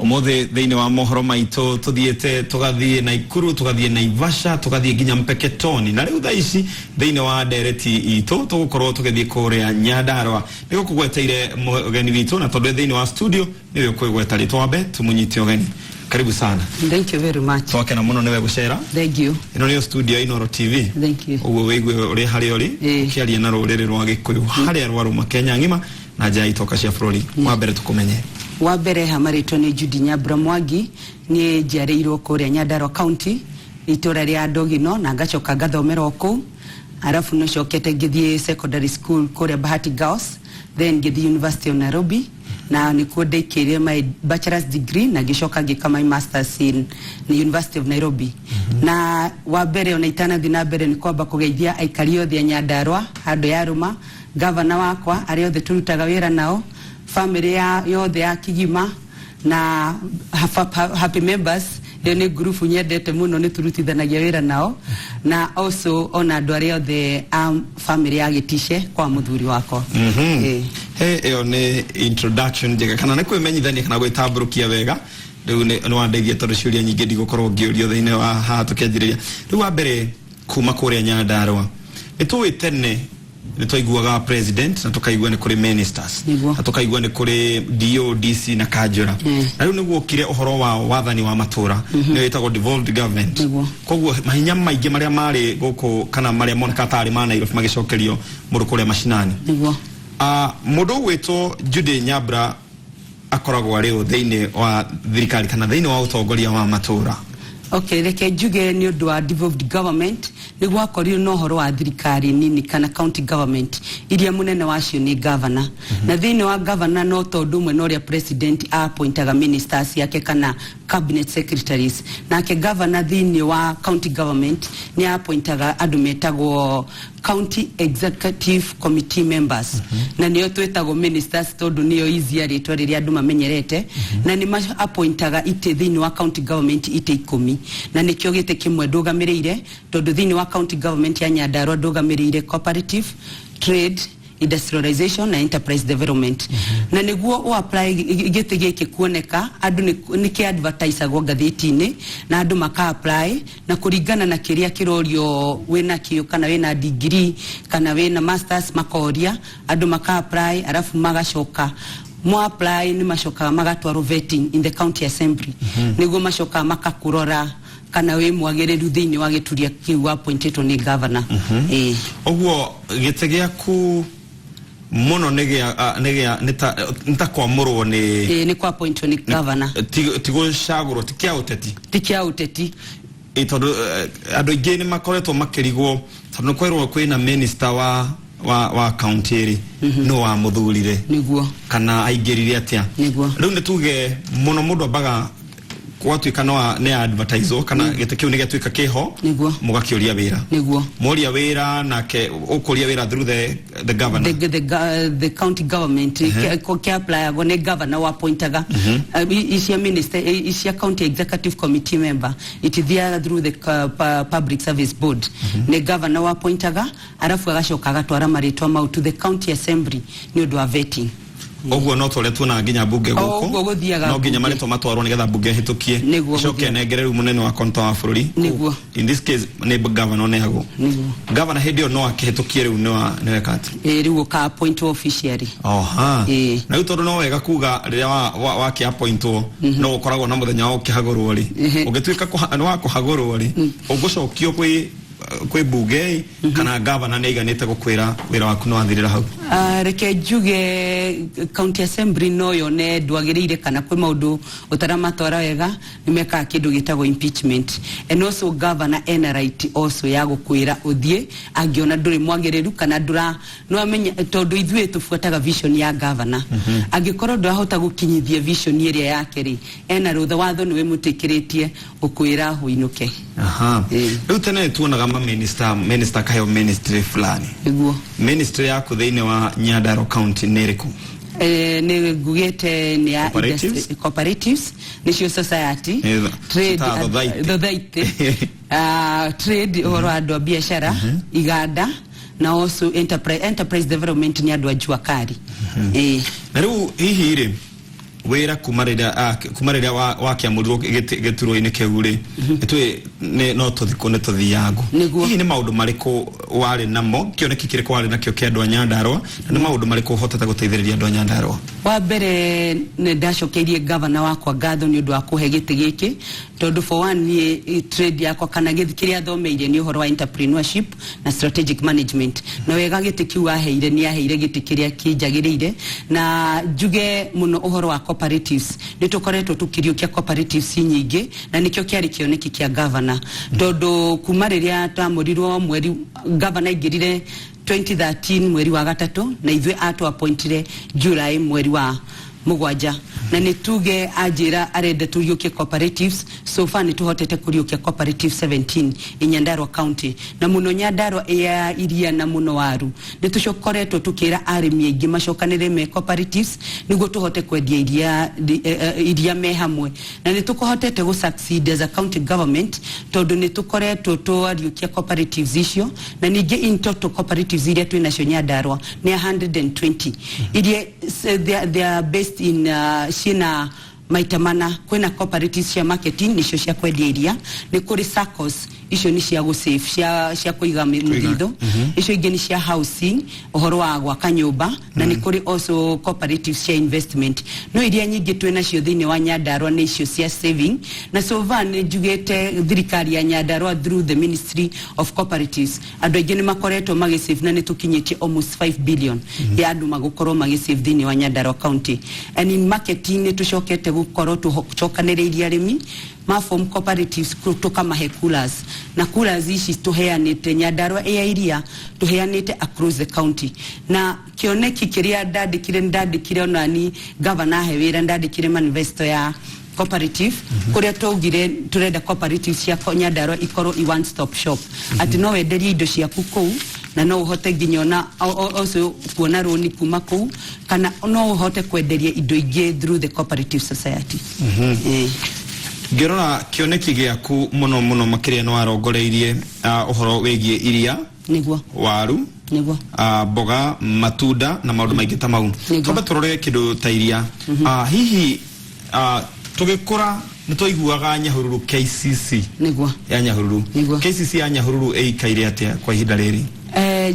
Umuthi thiini wa mohoro maitu tuthiite tugathie Naikuru, tugathie Naivasha, tugathie nginya Mpeketoni, na riu thaa ici thiini wa ndereti itu tugukorwo tugithie kuria Nyandarua. Nigukugweteire mugeni witu, na tondu thiini wa studio niwe ukwigweta ritwa, wambe tumunyite ugeni. Karibu sana. Thank you very much. Twakena muno niwe gucera. Thank you. Ino niyo studio ya Inooro TV. Thank you. Uguo wigue uri haria uri ukiaria na ruriri rwa Gikuyu haria rwaruma Kenya ng'ima na nja ya itoka cia bururi. Wa mbere tukumenye. Wa mbere ha marĩtwa nĩ Judy Nyambura Mwangi. Niĩ njiarĩirwo kũrĩa Nyandarua County, itũra rĩa Ndogino, na ngacoka ngathomera o kũu, arabu nĩcokete ngĩthiĩ secondary school kũrĩa Bahati Girls, then ngĩthiĩ University of Nairobi, na nĩkuo ndĩkĩire my bachelor's degree na ngĩcoka ngĩka my masters in the University of Nairobi. Na wa mbere, ona itanathiĩ na mbere, nĩ kwamba kũgeithia aikari othe a Nyandarua handũ ya rũma, gavana wakwa, arĩa othe tũrutaga wĩra nao, family ya yothe ya Kigima na happy members. Ĩyo nĩ ngurubu nyendete mũno, nĩ turutithanagia wĩra nao, na also ona andũ arĩa othe a family ya Gĩtice kwa mũthuri wakwa. He ĩyo nĩ introduction njega, kana nĩ kwĩmenyithania kana gwĩtambũrũkia wega. Rĩu nĩ wandeithia tondũ ciũria nyingĩ ndigũkorwo ngĩũrio thĩinĩ wa haha tũkĩanjĩrĩria. Rĩu wa mbere, kuma kũrĩa Nyandarua, nĩ tũĩ tene nĩ twaiguaga president, na tũkaigua nĩ kũrĩ ministers, na tũkaigua nĩ kũrĩ DO, DC na kanjũra. Na rĩu nĩguo okire ũhoro wa wathani wa matũra, nĩyo ĩtagwo devolved government. Koguo mahinya maingĩ marĩa marĩ gũkũ kana marĩa monekaga tarĩ ma Nairobi magĩcokerio mũndũ kũrĩa macinani. Mũndũ ũgwĩtwo Judy Nyambura akoragwo arĩ ũ thĩinĩ wa thirikari kana thĩinĩ wa ũtongoria wa matũra? Okay, reke njuge nĩ ũndũ wa devolved government nĩ gwakorirwo na ũhoro wa thirikari nini kana county government iria mũnene wacio nĩ governor. Na thĩinĩ wa governor, no tondũ ũmwe na ũrĩa president appointaga ministers yake kana cabinet secretaries, nake governor thĩinĩ wa county government nĩ appointaga andũ metagwo county executive committee members, na nĩo twĩtagwo ministers tondũ nĩyo easier rĩtwa rĩrĩa andũ mamenyerete. Na nĩ ma-appointaga itĩ thĩinĩ wa county government, itĩ 10, na nĩkĩo gĩtĩ kĩmwe ndũgamĩrĩire, tondũ thĩinĩ wa county government ya Nyandarua ndũgamĩrĩire cooperative, trade, industrialization na enterprise development. Na nĩguo ũ apply gĩtĩ gĩkĩ kuoneka, andũ nĩ kĩ advertisagwo ngathĩti-inĩ na andũ maka apply, na kũringana na kĩrĩa kĩrorio wĩna kĩo, kana wĩna degree kana wĩna masters, makoria andũ maka apply, arabu magacoka mo apply nĩ macokaga magatwarwo vetting in the county assembly, nĩguo macokaga makakũrora kana wĩ mwagĩrĩru thĩinĩ wa gĩturia kĩu appointĩtwo nĩ governor. Ĩĩ. Ũguo gĩtĩ gĩaku mũno nĩ gĩa nĩ gĩa nĩ ta kwamũrwo nĩ Ĩĩ, nĩ kwa appointwo nĩ governor. Ti gũcagũrwo, ti kĩa ũteti. Ti kĩa ũteti. Ĩ, tondũ andũ aingĩ nĩ makoretwo makĩrigwo, tondũ nĩ kwerwo kwĩna minister wa county ĩrĩ no wamũthurire kana aingĩrire atĩa. Rĩu nĩ tuge mũno mũndũ ambaga gwatuĩka no nĩ advertise kana gĩtĩ kĩu nĩ gĩatuĩka kĩho, mũgakĩũria wĩra. Moria wĩra, nake ũkũria wĩra through the governor. The county government kĩa applyagwo nĩ governor wa appointaga. Icia minister, icia county executive committee member itithiaga through the public service board. Nĩ governor wa appointaga, arabu agacoka agatwara marĩtwa mau to the county assembly nĩ ũndũ wa vetting. Ũguo no tũrĩa tuonaga nginya mbunge O gũkũ. Ũguo gũthiaga No nginya mbunge. marĩtwa matwarwo nĩgetha mbunge ĩhĩtũkie, Nĩguo ĩcoke gũthiaga. ĩnengere rĩu mũnene wa konta wa bũrũri. In this case nĩ governor ũneagwo. Governor hĩndĩ ĩyo no akĩhĩtũkie rĩu nĩweka atĩ. Ĩĩ, rĩu ũka appointwo officially. Oha. Ĩĩ. Na rĩu tondũ no wega kuga rĩrĩa wakĩ appointwo no ũkoragwo na mũthenya wa ũkĩhagũrwo rĩ, ũngĩtuĩka nĩ wa kũhagũrwo rĩ, ũgũcokio kwĩ mbunge ĩ, kana governor nĩ aiganĩte gũkwĩra wĩra waku nĩ wathirĩra hau? Reke njuge county assembly no yone ndwagĩrĩire kana kwĩ maũndũ ũtaramatwara wega, nĩ mekaga kĩndũ gĩtagwo impeachment. And also governor ena right also ya gũkwĩra ũthiĩ angĩona ndũrĩ mwagĩrĩru kana ndũra nĩwamenya, tondũ ithuĩ tũbuataga vision ya governor. Angĩkorwo ndũrahota gũkinyithia vision ĩrĩa yake rĩ, ena rũtha, watho nĩ wĩmũtĩkĩrĩtie gũkwĩra ũinũke. Ĩĩ. Rĩu tene tuonaga ma minister, minister akaheo ministry fulani. Ministry yaku thĩinĩ wa Nyandarua County nĩ ĩrĩkũ? Nĩ ngugĩte nĩ ya Cooperatives? Cooperatives nĩcio society, trade, ciĩtaga society. Society. Trade, ũhoro wa andũ a biacara, iganda, na also enterprise development nĩ andũ a jua kali. Ĩĩ. Na rĩu hihi rĩ, Wĩra kuma rĩrĩa wakĩamũrirwo gĩturwa-inĩ kĩu rĩ, nĩtũĩ no tũthikũ nĩ tũthiangu. Nĩguo. Hihi nĩ maũndũ marĩkũ warĩ namo, kĩoneki kĩrĩkũ warĩ nakĩo kĩa andũ a Nyandarũa, na nĩ maũndũ marĩkũ ũhotete gũteithĩrĩria andũ a Nyandarũa? Wa mbere, nĩ ndacokeirie gavana wakwa ngatho nĩ ũndũ wa kũhe gĩtĩ gĩkĩ, tondũ for one niĩ trade yakwa kana kĩrĩa thomeire nĩ ũhoro wa entrepreneurship na strategic management, na wega gĩtĩ kĩu aheire nĩ aheire gĩtĩ kĩrĩa kĩnjagĩrĩire. Na njuge mũno ũhoro wa cooperatives, nĩ tũkoretwo tũkĩriũkia cooperatives nyingĩ, na nĩkĩo kĩarĩ kĩoneki kĩa gavana, tondũ kuma rĩrĩa twamũrirwo mweri gavana aingĩrire 2013 mweri wa gatatũ, na ithuĩ atũ appointire July mweri wa mũgwanja, na nĩ tuge anjĩra arenda tũriũkie cooperatives. So far nĩ tũhotete kũriũkia cooperative 17 in Nyandarua County, na mũno Nyandarua ya iria na mũno waru. Nĩ tũcokoretwo tũkĩra arĩmi aingĩ macokanĩrĩre me cooperatives nĩguo tũhote kwendia iria me hamwe, na nĩ tũkũhotete gũ succeed as a county government, tondũ nĩ tũkoretwo twariũkia cooperatives icio. Na ningĩ in total cooperatives iria twĩ nacio Nyandarua nĩ 120, iria they are based in ciĩna maita mana. Kwĩna cooperatives cia marketing, nĩcio cia kwendia iria, nĩ kũrĩ SACCOS, icio nĩ cia gũsave, cia kũiga mũthithũ, icio ingĩ nĩ cia housing, ũhoro wa gwaka nyũmba, na nĩ kũrĩ also cooperatives cia investment. No iria nyingĩ twĩ nacio thĩinĩ wa Nyandarua nĩ icio cia saving. Na so far nĩ njugĩte thirikari ya Nyandarua through the Ministry of Cooperatives, andũ aingĩ nĩ makoretwo magĩsave, na nĩ tũkinyĩtie almost 5 billion ya andũ magũkorwo magĩsave thĩinĩ wa Nyandarua County. And in marketing, nĩ tũcokete gũkorwo tũcokanĩrĩirie arĩmi ma form cooperatives, tũkamahe coolers, na coolers ici tũheanĩte Nyandarua ya iria, tũheanĩte across the county. Na kĩoneki kĩrĩa ndandĩkire, ndandĩkire onani gavana he wĩra, ndandĩkire manifesto ya cooperative, kũrĩa twaugire tũrenda cooperative cia Nyandarua ikorwo i one stop shop, atĩ no wenderie indo ciaku kũu, na no ũhote nginya ona also kuona rũni kuma kũu, kana no ũhote kwenderia indo ingĩ through the cooperative society. Ngĩrora kĩoneki gĩaku mũno mũno makĩria, nĩ warongoreirie ũhoro wĩgiĩ iria, waru, mboga, matunda na maũndũ maingĩ ta mau. Twambe tũrore kĩndũ ta iria. Hihi tũgĩkũra nĩ twaiguaga Nyahururu KCC ya Nyahururu. KCC ya Nyahururu ĩikaire atĩa kwa ihinda rĩrĩ?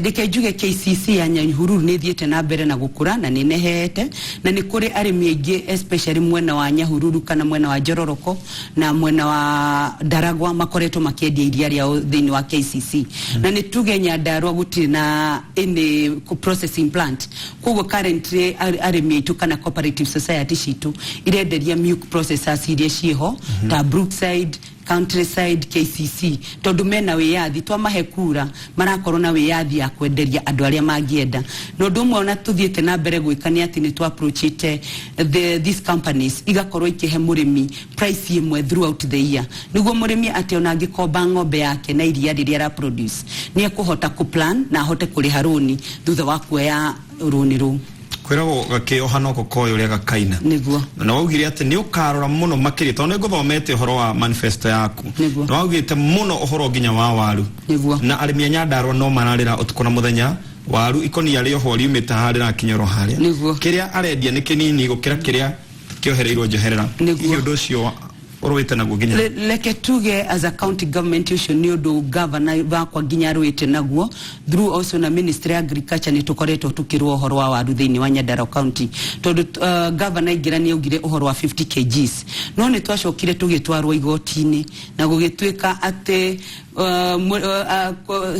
Reke njuge KCC ya Nyahururu nĩ ĩthiĩte na mbere na gũkũra na nĩ nehete, na nĩ kũrĩ arĩmi aingĩ, especially mwena wa Nyahururu kana mwena wa Njororoko na mwena wa Ndaragwa, makoretwo makĩendia iria rĩao thĩinĩ wa KCC. Na nĩ tuge Nyandarua gũtirĩ na any processing plant, koguo currently arĩmi aitũ kana cooperative society citũ irenderia milk processors iria ciĩho ta Brookside, Countryside, KCC, tondũ mena wĩyathi, twamahe kura marakorwo na wĩyathi ya kwenderia andũ arĩa mangĩenda. Na ũndũ ũmwe ona tũthiĩte na mbere gwĩka nĩ atĩ nĩ tũ approachĩte these companies igakorwo ikĩhe mũrĩmi price ĩmwe throughout the year, nĩguo mũrĩmi atĩ ona angĩkomba ng'ombe yake na iria rĩrĩa ara produce, nĩ ekũhota kũ plan na ahote kũrĩha rũni thutha wa kuoya rũni rũu. Kwĩragwo gakĩoha noko koĩ ũrĩa gakaina. Na waugire atĩ nĩ ũkarora mũno makĩria, tondũ nĩ ngũthomete ũhoro wa manifesto yaku, na waugĩte mũno ũhoro nginya wa waru. Na arĩmi a Nyandarua no mararĩra ũtukũ na mũthenya, waru ikonia rĩohwo riumĩte haha rĩrakinya oro harĩa. Kĩrĩa arendia nĩ kĩnini gũkĩra kĩrĩa kĩohereirwo njoherera. Hihi ũndũ ũcio ũrũĩte naguo nginya? Reke tuge as a county government, ũcio nĩ ũndũ governor wakwa nginya arũĩte naguo through also na Ministry ya Agriculture. Nĩ tũkoretwo tũkĩrwo ũhoro wa waru thĩinĩ wa Nyandarua County, tondũ governor aingĩra nĩ augire ũhoro wa 50 kgs, no nĩ twacokire tũgĩtwarwo igoti-inĩ na gũgĩtuĩka atĩ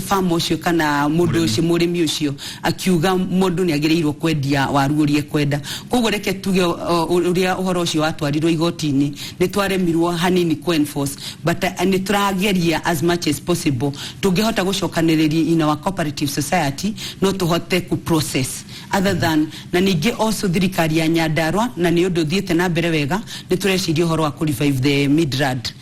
farmer ũcio kana mũndũ ũcio, mũrĩmi ũcio, akiuga mũndũ nĩ agĩrĩirwo kwendia waru ũrĩa ekwenda. Koguo reke tuge ũrĩa ũhoro ũcio watwarirwo igoti-inĩ, nĩ twaremirwo hanini ku enforce, but nĩ tũrageria as much as possible. Tũngĩhota gũcokanĩrĩria in our cooperative society, no tũhote ku process other than. Na ningĩ also thirikari ya Nyandarua, na nĩ ũndũ ũthiĩte na mbere wega, nĩ tũreciria ũhoro wa ku revive the Midrand.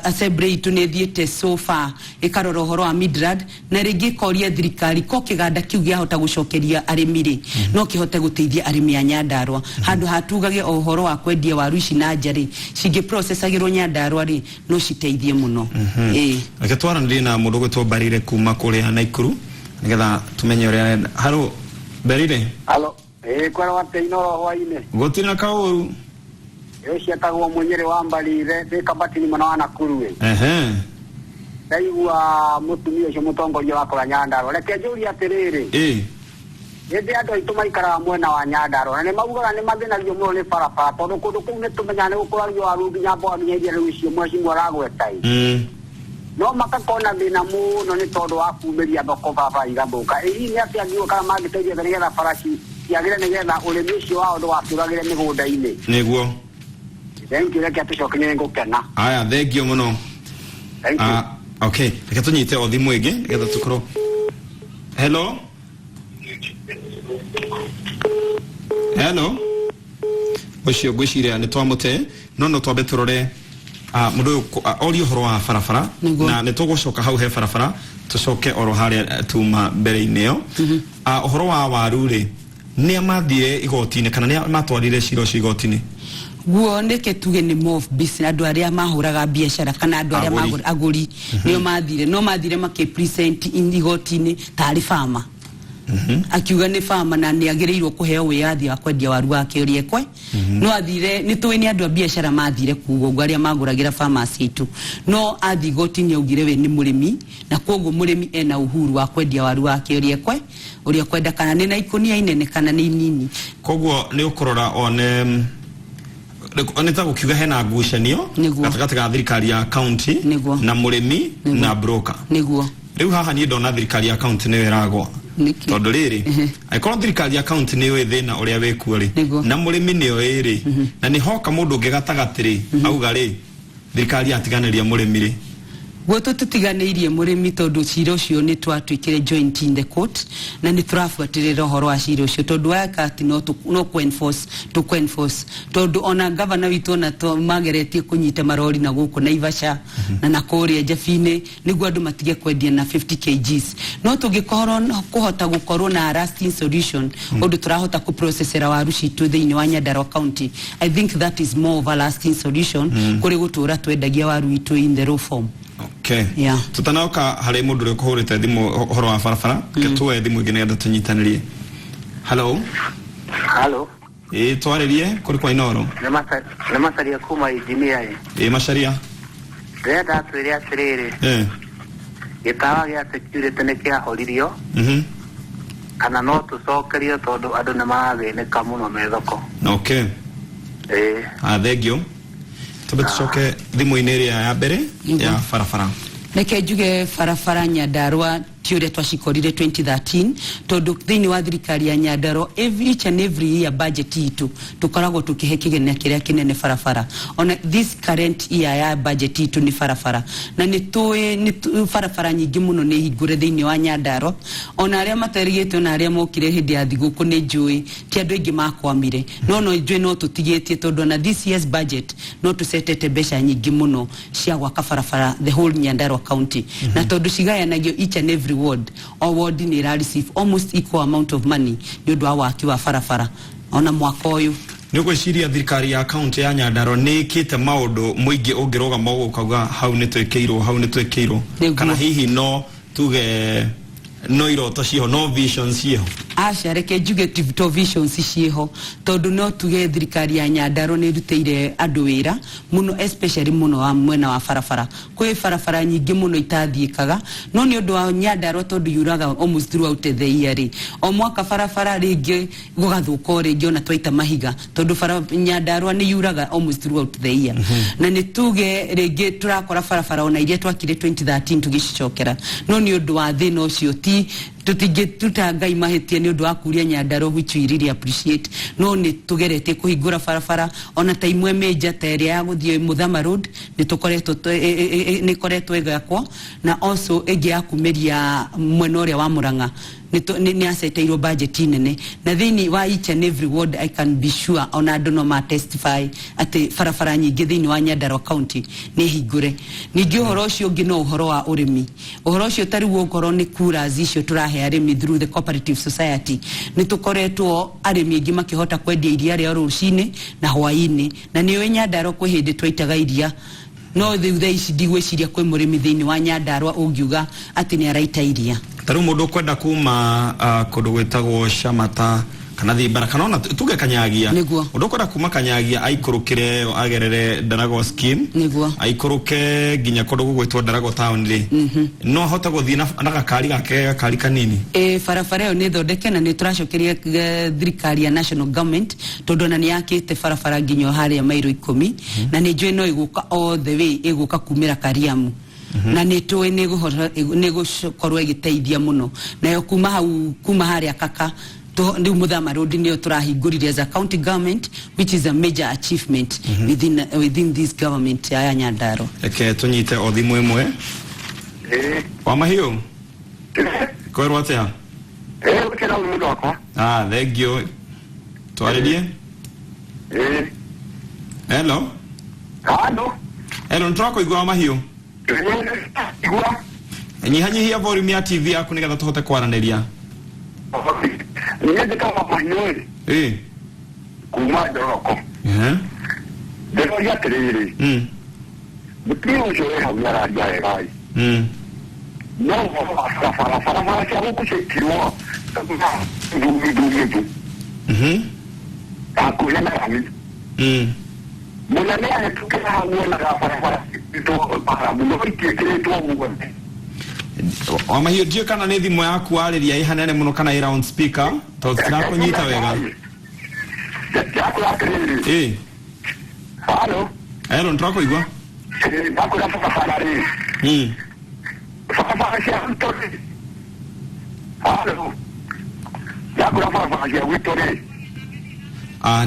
Assembly itũ nĩ ĩthiĩte so far ĩkarora ũhoro wa Midrand, na rĩngĩ ĩkoria thirikari ko kĩganda kĩu gĩahota gũcokeria arĩmi rĩ, no kĩhote gũteithia arĩmi a Nyandarua, handũ hatugage o ũhoro wa kwendia waru ici na nja rĩ, cingĩ processagĩrwo Nyandarua rĩ, no citeithie mũno. Ĩĩ. Reke twaranĩrie na mũndũ ũgwĩtwo Mbarire kuma kũrĩa Naikuru nĩgetha tumenye ũrĩa arenda. Haro Mbarire. Halo, kwara wa Inoro hwaine. Gũtirĩ na kaũru. Ũcio etagwo Mũnyĩrĩ wa Mbarithe ndĩ Kabatini mwena wa Nakuru ĩ. Ehe. Ndaigua mũtumia ũcio mũtongoria wa kũrĩa Nyandarua. Reke njũrie atĩrĩrĩ, hĩndĩ andũ aitũ maikaraga mwena wa Nyandarua na nĩ maugaga nĩ mathĩnagio mũno nĩ barabara tondũ kũndũ kũu nĩ tũmenyaga nĩ gũkũragio waru nginya mboga nginya iria rĩu icio mheshimiwa aragweta ĩ. No makakorwo na thĩna mũno nĩ tondũ wa kumĩria thoko barabara igathũka. Ĩ hihi nĩ atĩa ngiuga kana mangĩteithia atĩa nĩgetha bara ciagĩre nĩgetha ũrĩmi ũcio wao ndũgakĩũragĩre mĩgũnda-inĩ? Nĩguo. Thank you, reke tũcoke nĩ ngũkena. Aya, thengio mũno. Thank you. Ah, okay, reke tũnyite o thimũ ĩngĩ nĩgetha tũkorwo. Hello. Hello. Ũcio ngwĩciria nĩ twamũte, no no twambe tũrore mũndũ ũyũ orie ũhoro wa barabara. Nĩguo. Na nĩ tũgũcoka hau he barabara tũcoke oro harĩa tuma mbere-inĩ ĩyo. Ũhoro wa waru rĩ, nĩa mathire igoti-inĩ kana nĩa matwarire cira ũcio igoti-inĩ? Guo nĩke tuge nĩ more of business, andũ arĩa mahũraga biacara kana andũ arĩa Agũri. agũri nĩo mathire, no mathire makĩ present igoti-inĩ tarĩ farmer. Akiuga nĩ farmer na nĩ agĩrĩirwo kũheo wĩyathi wa kwendia waru wake ũrĩa ekwe. No athire, nĩ tũĩ nĩ andũ a biacara mathire kuga ũguo arĩa magũragĩra farmers aitũ, no athi igoti-inĩ augire we nĩ mũrĩmi na koguo mũrĩmi ena uhuru wa kwendia waru wake ũrĩa ekwe, ũrĩa kwenda, kana nĩ na ikũnia inene kana nĩ inini. Koguo nĩ ũkũrora one nĩ ta gũkiuga hena ngucanio Nĩguo. gatagatĩ ga thirikari ya county Nĩguo. na mũrĩmi Nĩguo. na broker. Nĩguo. Rĩu haha niĩ ndona thirikari ya county nĩyo ĩragwa. Nĩkĩ? Tondũ rĩrĩ, angĩkorwo thirikari ya county nĩyũĩ thĩna ũrĩa wĩkuo rĩ, Nĩguo. na mũrĩmi nĩoĩ rĩ, na nĩ hoka mũndũ ũngĩ gatagatĩ rĩ, auga rĩ, thirikari yatiganĩria mũrĩmi rĩ. Guo tũtitiganĩirie mũrĩmi tondũ cira ũcio nĩ twatuĩkire joint in the court na nĩ tũrabuatĩrĩra ũhoro wa cira ũcio tondũ weka atĩ no no kũ enforce, tũkũ enforce tondũ ona gavana witũ ona mageretie kũnyita marori na gũkũ Naivasha na kũrĩa Njabi-inĩ nĩguo andũ matige kwendia na 50 kgs, no tũngĩkorwo kũhota gũkorwo na lasting solution ũndũ tũrahota kũprocessera waru citũ thĩinĩ wa Nyandarua County, I think that is more of a lasting solution kũrĩ gũtũra twendagia waru itũ in the raw form. Okay. Yeah. Tutanoka harĩ mũndũ ũrĩa ũkũhũrĩte thimũ ũhoro wa barabara, reke tuoe thimũ ĩngĩ nĩgetha tũnyitanĩrie. Hello. Hello. Ĩ, twarĩrie kũrĩ kwa Inoro. Nĩ Macaria kuma engineer. Ĩ, Macaria. Ndĩrenda atwĩre atĩrĩrĩ, gĩtawa gĩa security nĩ kĩahoririo kana no tũcokerio tondũ andũ nĩ marathĩnĩka mũno me thoko? Okay. Ĩĩ. Ah, thengio. Tumbe tucoke thimũ-inĩ ĩrĩa ya mbere Nĩguo. ya barabara. Reke njuge barabara Nyandarua ti ũrĩa twacikorire 2013 tondũ thĩinĩ wa thirikari ya Nyandarua each and every year budget itũ tũkoragwo tũkĩhe kĩgĩna kĩrĩa kĩnene barabara. Ona this current year ya budget itũ nĩ barabara, na nĩ tũĩ nĩ barabara nyingĩ mũno nĩ hingũre thĩinĩ wa Nyandarua. Ona arĩa materĩgĩte ona arĩa mokire hĩndĩ ya thigũkũ nĩ njũĩ ti andũ aingĩ makwamire, no no njũĩ no tũtigĩtie tondũ ona this year's budget no tũcetete mbeca nyingĩ mũno cia gwaka barabara the whole Nyandarua County. Na tondũ cigayanagio each and every ward, o ward nĩ ĩra receive almost equal amount of money nĩ ũndũ wa waki wa barabara ona mwaka ũyũ. Nĩ ũgwĩciria thirikari ya county ya Nyandarua nĩ ĩkĩte maũndũ mũingĩ ũngĩrũgama ũguo ũkauga hau nĩ twĩkĩirwo, hau nĩ twĩkĩirwo, Nĩguo. kana hihi no tuge no iroto ciĩho, no visions ciĩho? Aca, reke njuge ti to visions ciĩho tondũ no tuge thirikari ya Nyandarua nĩ ĩrutĩire andũ wĩra mũno, especially mũno wa mwena wa barabara. Kwĩ barabara nyingĩ mũno itathiĩkaga, no nĩ ũndũ wa Nyandarua tondũ yuraga almost throughout the year rĩ, o mwaka barabara rĩngĩ gũgathũka o rĩngĩ ona twaita mahiga tondũ Nyandarua nĩ yuraga almost throughout the year. Na nĩ tuge rĩngĩ tũrakora barabara ona iria twakire 2013 tũgĩcicokera, no nĩ ũndũ wa thĩna ũcio ti tũtingĩtuta Ngai mahĩtia nĩ ũndũ wa kuria Nyandarua, which we really appreciate, no nĩ tũgeretie kũhingũra barabara ona ta imwe major ta ĩrĩa ya gũthiĩ Muthama Road nĩ tũkoretwo nĩ ĩkoretwo ĩgĩakwo, na also ĩngĩ ya kumĩria mwena ũrĩa wa Murang'a nĩ aceteirwo budget nene, na thĩinĩ wa each and every ward I can be sure ona andũ no ma testify atĩ barabara nyingĩ thĩinĩ wa Nyandarua County nĩ hingũre. Ningĩ ũhoro ũcio ũngĩ no ũhoro wa ũrĩmi, ũhoro ũcio ta rĩu okorwo nĩ coolers icio tũrahe arĩmi through the cooperative society, nĩ tũkoretwo arĩmi aingĩ makĩhota kwendia iria rĩao rũcinĩ na hwaĩ-inĩ, na nĩ ũĩ Nyandarua kwĩ hĩndĩ twaitaga iria, no rĩu thaa ici ndigwĩciria kwĩ mũrĩmi thĩinĩ wa Nyandarua ũngiuga atĩ nĩ araita iria. Ta rĩu mũndũ ũkwenda kuma kũndũ gwĩtagwo Shamata Kana Thimbara, kana ona tuge Kanyagia. Nĩguo. Mũndũ ũkwenda kuma Kanyagia aikũrũkĩre agerere Ndaragwa scheme, Aikũrũke nginya kũndũ gũgwĩtwo Ndaragwa town rĩ, no ahote gũthiĩ na gakari gake, gakari kanini? E, barabara ĩyo nĩ thondeke na nĩ tũracokeria thirikari ya national government, tondũ ona nĩ yakĩte barabara nginya o harĩa mairo 10, na nĩ njũĩ no ĩgũka all the way, ĩgũka kumĩra Kariamu, na nĩ tũĩ nĩ ĩgũkorwo ĩgĩteithia mũno. Nayo kuma hau, kuma harĩa Kaka rĩu Muthama Road nĩyo tũrahingũrire as a county government, which is a major achievement within this government ya Nyandarua. Reke tũnyite o thimũ ĩmwe. Ĩĩ. Wa mahiũ, kwĩrwo atĩa? Ĩĩ, gũkĩra mũndũ wakwa. Ah, thank you, twarĩrie. Ĩĩ. Hello. Halo. Hello, nĩtũrakũigua, wa mahiũ. Igua. Nyihanyihia volume ya TV yaku nĩgetha tũhote kwaranĩria. Niĩ njĩtagwo Mahiũ ĩ. Kuma Njoroko. Ndĩroria atĩrĩrĩ, mũtumia ũcio wĩ hau nĩararia wega ĩ, no ũhoro wa barabara, barabara cia gũkũ ciaikirwo thumithumĩtũ hakuhĩ na rami. Mũnene ahĩtũkĩra hau onaga barabara ciĩkĩrĩtwo maramu, no itiĩkĩrĩtwo guothe. Wa mahiũ, ndiũĩ kana nĩ thimũ yaku warĩria ĩ hanene mũno kana ĩ round speaker, tondũ tutirakũnyita wega. Ndakwĩra atĩrĩrĩ. Halo. Hello, nĩtũrakũigua. Ndakwĩra barabara rĩ, barabara cia gwitũ rĩ, halo, ndakwĩra barabara cia gwitũ rĩ. Ah,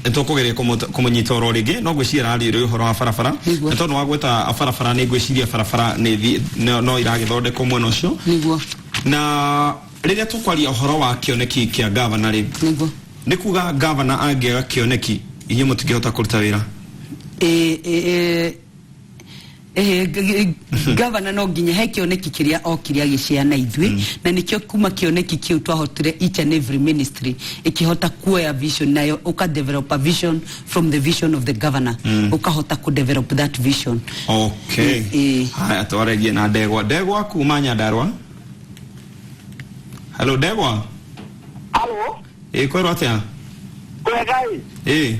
nĩtũkũgeria kũmũnyita oro rĩngĩ, no ngwĩciria ararĩrĩria ũhoro wa barabara. Na tondũ wagweta barabara, nĩ ngwĩciria barabara nĩ no iragĩthondekwo mwena ũcio. Na rĩrĩa tũkwaria ũhoro wa kĩoneki kĩa gavana rĩ, nĩ kuga gavana angĩaga kĩoneki, inyuĩ mũtingĩhota kũruta wĩra? Gavana no nginya he kĩoneki kĩrĩa okire agĩciana ithuĩ, na nĩkĩo kuma kĩoneki kĩu twahotire each and every ministry ĩkĩhota kuoya vision nayo, ũka develop a vision from the vision of the governor, ũkahota ku develop that vision. Haya, twaregie na Ndegwa, Ndegwa kuma Nyandarua. Hello, Ndegwa. Halo. Ĩ, kwĩrwo atĩa? Kwega ĩ. Ĩ,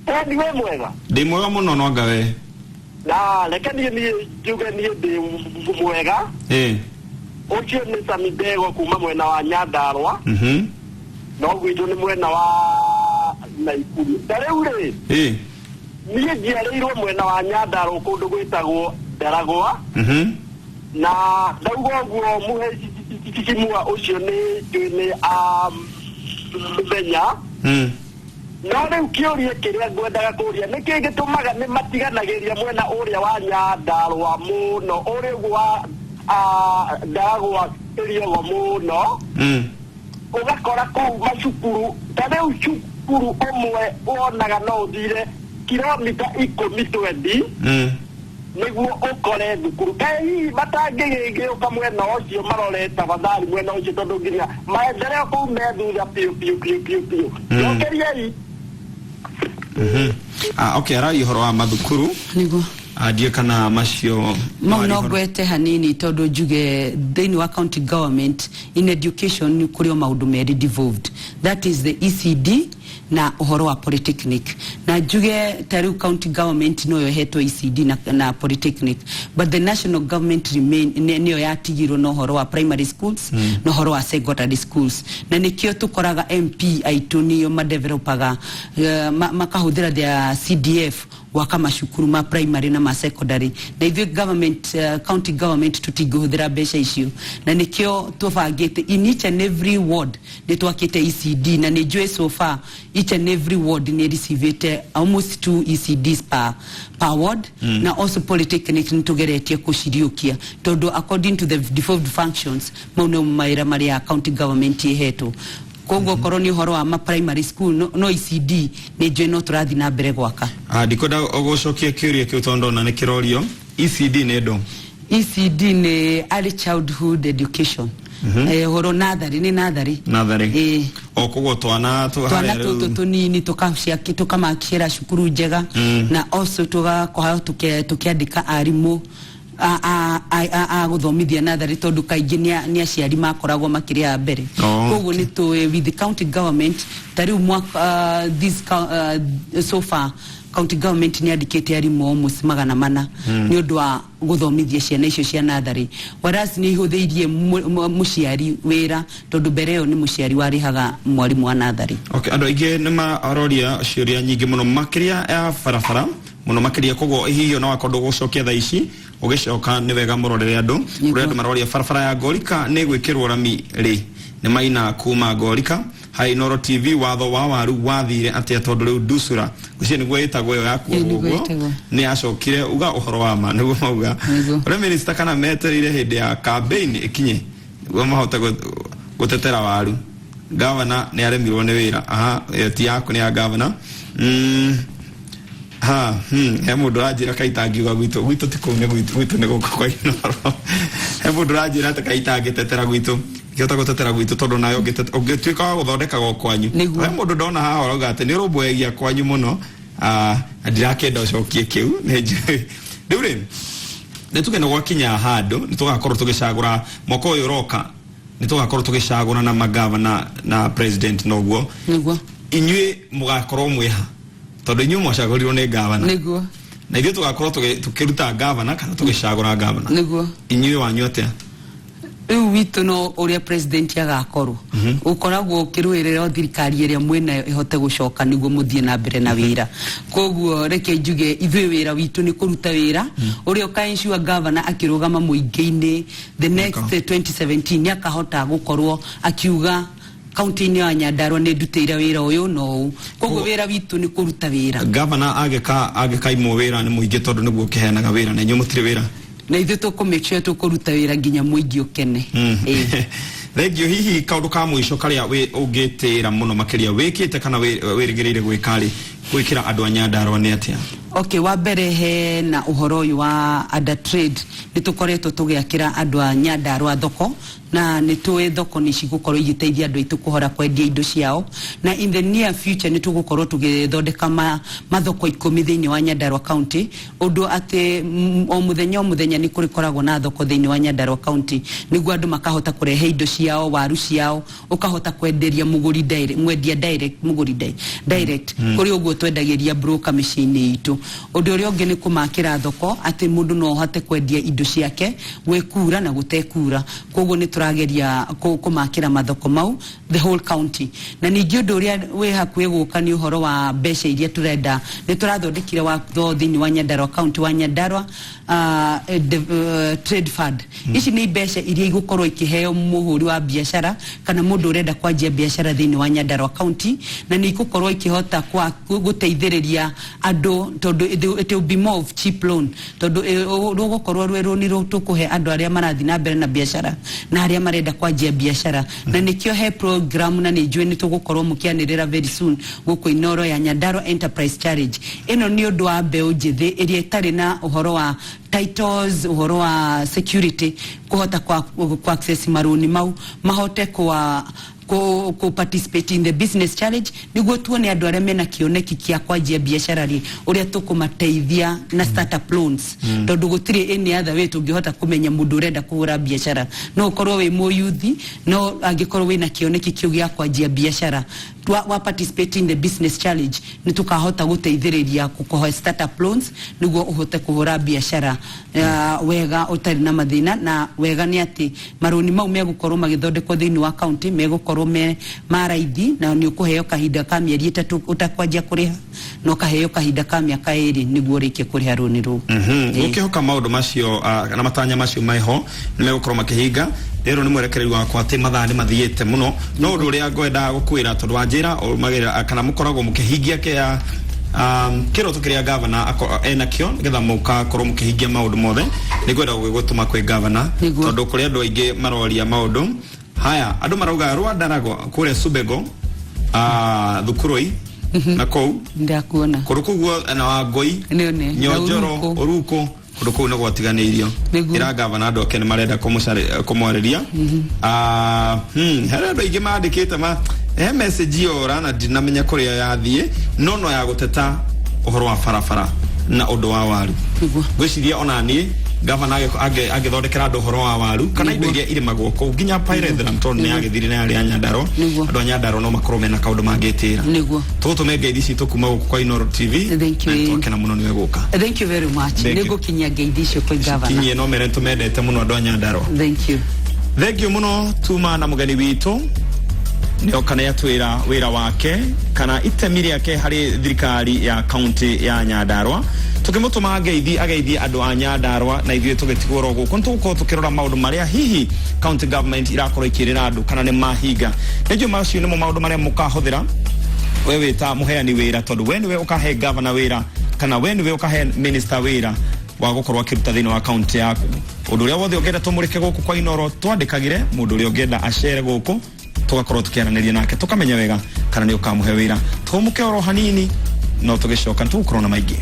wĩ mwega? Ndĩ mwega mũno, no anga we? Na reke niĩ njuge niĩ ndĩ mwega. Ũcio nĩ Sami Ndegwa kuma mwena wa Nyandarua. No gwitũ nĩ mwena wa Naikuru. Ta rĩu rĩ, niĩ njiarĩirwo mwena wa Nyandarua kũndũ gwĩtagwo Ndaragwa. Na ndauga ũguo, mũhecimua ũcio nĩ njũĩ nĩ amenya. No rĩu kĩũria kĩrĩa ngwendaga kũria, nĩ kĩĩ gĩtũmaga nĩ matiganagĩria mwena ũrĩa wa Nyandarua mũno, ũrĩa ũguo wa Ndaragwa Ĩriogo mũno? Ũgakora kũu macukuru, ta rĩu cukuru ũmwe wonaga no ũthire kilomita 10, 20 nĩguo ũkore thukuru. Kaĩ hihi matangĩgĩũka mwena ũcio marore tafadhali mwena ũcio, tondũ nginya maendeleo kũu me thutha biũ biũ biũ biũ biũ. Cokeriai. Ah, okay, araria ũhoro wa mathukuru. Ah, ndiũĩ kana macio Mau marĩ no ũhoro- ngwete hanini, tondũ njuge thĩinĩ wa county government in education nĩ kũrĩ o maũndũ merĩ devolved, that is the ECD na ũhoro wa polytechnic. Na njuge ta rĩu county government noyo ĩhetwo ECD na polytechnic, but the national government remain nĩyo yatigirwo na ũhoro wa primary schools na ũhoro wa secondary schools. Na nĩkĩo tũkoraga MP aitũ nĩo madevelopaga, makahũthĩra their CDF gwaka macukuru ma primary na ma secondary, na ithuĩ government, county government tũtingĩhũthĩra mbeca icio. Na nĩkĩo tũbangĩte in each and every ward nĩ twakĩte ECD, na nĩ njũĩ so far each and every ward nĩ receivĩte almost two ECDs per ward. Na also polytechnic nĩ tũgeretie kũciriũkia, tondũ according to the devolved functions mau nĩmo mawĩra marĩa county government ĩhetwo. Koguo korwo nĩ ũhoro wa ma primary school, no ECD nĩ njũĩ no tũrathiĩ na mbere gwaka. Ah, ndikwenda gũcokia kĩũria kĩu tondũ ndona nĩ kĩrorio. ECD nĩ ndũ? ECD nĩ early childhood education. Ũhoro natharĩ, nĩ natharĩ. Natharĩ. Ĩĩ. O koguo twana twana harĩa tũtũ tũnini tũkamakĩra cukuru njega, na also tũgakorwo tũkĩandĩka arimũ. a gũthomithia natharĩ, tondũ kaingĩ nĩ aciari makoragwo makĩrĩha mbere. Koguo nĩ tũĩ with the county government, ta rĩu mwaka this so far county government nĩ andĩkĩte arimũ almost 400 nĩ ũndũ wa gũthomithia ciana icio cia natharĩ, whereas nĩ ihũthĩirie mũciari wĩra, tondũ mbere ĩyo nĩ mũciari warĩhaga mwarimũ wa natharĩ. Okay, andũ aingĩ nĩ maroria ciũria nyingĩ mũno, makĩria ya barabara mũno makĩria, koguo hihi ona wakorwo ndũgũcokia thaa ici, ũgĩcoka nĩ wega mũrorere andũ. Kũrĩ andũ maroria barabara ya Ngorika nĩ gwĩkĩrwo rami rĩ? Nĩ maina kuma Ngorika. Hai Inooro TV, watho wa waru wathire atĩa, tondũ rĩu ndusura ũcio nĩguo ĩtagwo ĩyo yakuo? Ĩĩ, nĩguo ũguo ĩtagwo. Nĩ yacokire uga ũhoro wa ma nĩguo mauga. Ũrĩa minister kana metereire hĩndĩ ya campaign ĩkinye nĩguo mahote gũtetera waru? Gavana nĩ aremirwo nĩ wĩra. Aha, ĩyo ti yaku, nĩ ya gavana. Ha, he mũndũ ũranjĩra kaitangiuga gwitũ ti kũu, nĩ gwitũ nĩ gũkũ kwa Inooro. He mũndũ ũranjĩra atĩ kaitangĩtetera gwitũ, ngĩhota gũtetera gwitũ, tondũ nawe ũngĩtuĩka wa gũthondekaga o kwanyu. He mũndũ ndona haha ũrauga atĩ nĩ ũrũmbũyagia kwanyu mũno. Ah, na ndirakĩenda ũcokie kĩu, nĩ njũĩ. Rĩu rĩ, nĩ tuge nĩ gwakinya handũ nĩ tũgakorwo tũgĩcagũra mwaka ũyũ ũroka, nĩ tũgakorwo tũgĩcagũra na magavana na president noguo. Inyuĩ mũgakorwo mwĩha, tondũ inyuĩ mwacagũrirwo nĩ gavana. Na ithuĩ tũgakorwo tũkĩruta gavana kana tũgĩcagũra gavana. Inyuĩ wanyu atĩa? Rĩu witũ no ũrĩa president agakorwo, ũkoragwo ũkĩrũĩrĩra o thirikari ĩrĩa mwĩnayo ĩhote gũcoka nĩguo mũthiĩ na mbere na wĩra. Koguo reke njuge ithuĩ wĩra witũ nĩ kũruta wĩra ũrĩa ũka ensure governor akĩrũgama mũingĩ-inĩ the next 2017 nĩ akahota gũkorwo akiuga kaunti-inĩ ya Nyandarua nĩ ndutĩire wĩra ũyũ na ũũ. Koguo wĩra witũ nĩ kũruta wĩra. Gavana angĩkaimwo wĩra nĩ mũingĩ, tondũ nĩguo ũkĩheanaga wĩra, na inyuĩ mũtirĩ wĩra. Na ithuĩ tũkũ make sure tũkũruta wĩra nginya mũingĩ ũkene. Ĩĩ. Thengiũ. Hihi kaũndũ ka mũico karĩa ũngĩtĩĩra mũno makĩria wĩkĩte kana wĩrĩgĩrĩire gwĩka rĩ, gwĩkĩra andũ a Nyandarua nĩ atĩa? Okay, wa mbere he na ũhoro ũyũ wa under trade, nĩ tũkoretwo tũgĩakĩra andũ a Nyandarua thoko, na nĩ tũĩ thoko nĩ cigũkorwo igĩteithia andũ aitũ kũhora kwendia indo ciao, na in the near future nĩ tũgũkorwo tũgĩthondeka mathoko 10 thĩinĩ wa Nyandarua County, ũndũ atĩ o mũthenya o mũthenya nĩ kũrĩkoragwo na thoko thĩinĩ wa Nyandarua County, nĩguo andũ makahota kũrehe indo ciao, waru ciao, ũkahota kwenderia mũgũri direct, mwendia direct, mũgũri direct, kũrĩ ũguo twendagĩria broker mĩciĩ-inĩ itũ. Ũndũ ũrĩa ũngĩ nĩ kũmakĩra thoko atĩ mũndũ no ahote kwendia indo ciake gwĩ kura na gũtekura. Koguo nĩ tũrageria kũmakĩra mathoko mau the whole county. Na ningĩ ũndũ ũrĩa wĩ hakuhĩ gũka nĩ ũhoro wa mbeca iria tũrenda. Nĩ tũrathondekire watho thĩinĩ wa Nyandarua County wa Nyandarua Trade Fund. Ici nĩ mbeca iria igũkorwo ikĩheo mũhũri wa biacara kana mũndũ ũrenda kwanjia biacara thĩinĩ wa Nyandarua County, na nĩ igũkorwo ikĩhota gũteithĩrĩria andũ, tondũ it will be more of cheap loan, tondũ rũgũkorwo rwĩ rũni tũkũhe andũ arĩa marathiĩ na mbere na biacara na arĩa marenda kwanjia biacara. Na nĩkĩo he program, na nĩ njũĩ nĩ tũgũkorwo mũkĩanĩrĩra very soon gũkũ Inooro, ya Nyandarua Enterprise Challenge. Ĩno nĩ ũndũ wa mbeũ njĩthĩ ĩrĩa ĩtarĩ na ũhoro wa titles, ũhoro wa security, kũhota kwa access marũni mau, mahote kwa ku participate in the business challenge, niguo tuone andũ arĩa mena kĩoneki kĩa kwanjia biacara rĩ, ũrĩa tũkũmateithia na startup loans, tondũ gũtirĩ any other way tũngĩhota kũmenya mũndũ ũrenda kũhũra biacara. No ũkorwo wĩ mũyuthi, no angĩkorwo wĩna kĩoneki kĩu gĩa kwanjia biacara, wa participate in the business challenge, nĩ tũkahota gũteithĩrĩria gũkũhe startup loans nĩguo ũhote kũhũra biacara wega ũtarĩ na mathĩna. Na wega nĩ atĩ marũni mau megũkorwo magĩthondekwo thĩinĩ wa county megũkorwo me ma raithi, na nĩ ũkũheo kahinda ka mĩeri 3 ũtakwanjia kũrĩha, na ũkaheo kahinda ka mĩaka 2 nĩguo ũrĩkie kũrĩha rũni rũu. Gũkĩhoka maũndũ macio na matanya macio meho nĩ megũkorwo makĩhinga. Rĩrĩ nĩ mwerekereri wakwa atĩ mathaa nĩ mathiĩte mũno, no ũndũ ũrĩa ngwendaga gũkwĩra, tondũ wanjĩra ũrũmagĩrĩra kana mũkoragwo mũkĩhingia kĩa kĩroto kĩrĩa gavana enakĩo, nĩgetha mũgakorwo mũkĩhingia maũndũ mothe, nĩ ngwenda gũgĩgũtũma kwĩ gavana. Tondũ kũrĩ andũ aingĩ maroria maũndũ haya. Andũ marauga Rwandarago kũrĩa Subego, Thukurũi na kũu. Ndakuona. Kũndũ kũu na Wangũi. Nĩone. Nyonjoro. Ũrukũ. Ũrukũ, kũndũ kũu nĩ gwatiganĩirio. Ĩra gavana andũ ake nĩ marenda kũmwarĩria. Harĩ andũ aingĩ mandĩkĩte ma he message yora na ndinamenya kũrĩa yathiĩ, no ya gũteta ũhoro wa barabara na ũndũ wa waru. Ngwĩciria ona niĩ Gavana angĩthondekera andũ ũhoro wa waru kana indo iria irĩmagwo kũu nginya pyrethrum, tondũ nĩ yagĩthire na yarĩ ya Nyandarua. Andũ a Nyandarua no makorwo mena kaũndũ mangĩtĩra. Tũgũtũme ngeithi citũ kuma gũkũ kwa Inooro TV. Thank you. Na twakena mũno nĩwe gũka. Thank you very much. Thank you. Nĩngũkinyia ngeithi icio kwĩ gavana. Kinyie no mere tũmendete mũno andũ a Nyandarua. Thank you. Thank you mũno. Tuma na mũgeni witũ nĩoka nĩ atwĩra wĩra wake kana itemi rĩake harĩ thirikari ya kaunti ya Nyandarua. Tũkĩmũtũma ngeithi ageithie andũ a Nyandarua, na ithuĩ tũgĩtigwo oro gũkũ nĩ tũgũkorwo tũkĩrora maũndũ marĩa hihi county government irakorwo ikĩrĩra andũ kana nĩ mahinga. Nĩnjũĩ macio nĩmo maũndũ marĩa mũkahũthĩra we wĩta mũheani wĩra, tondũ we nĩwe ũkahe governor wĩra kana we nĩwe ũkahe minister wĩra wa gũkorwo akĩruta thĩinĩ wa kaunti yaku. Ũndũ ũrĩa wothe ũngĩenda tũmũrĩke gũkũ kwa Inooro, twandĩkagĩre mũndũ ũrĩa ũngĩenda acere gũkũ, tũgakorwo tũkĩaranĩria nake tũkamenya wega kana nĩ ũkamũhe wĩra. Tũmũke oro hanini, no tũgĩcoka tũgũkorwo na maingĩ.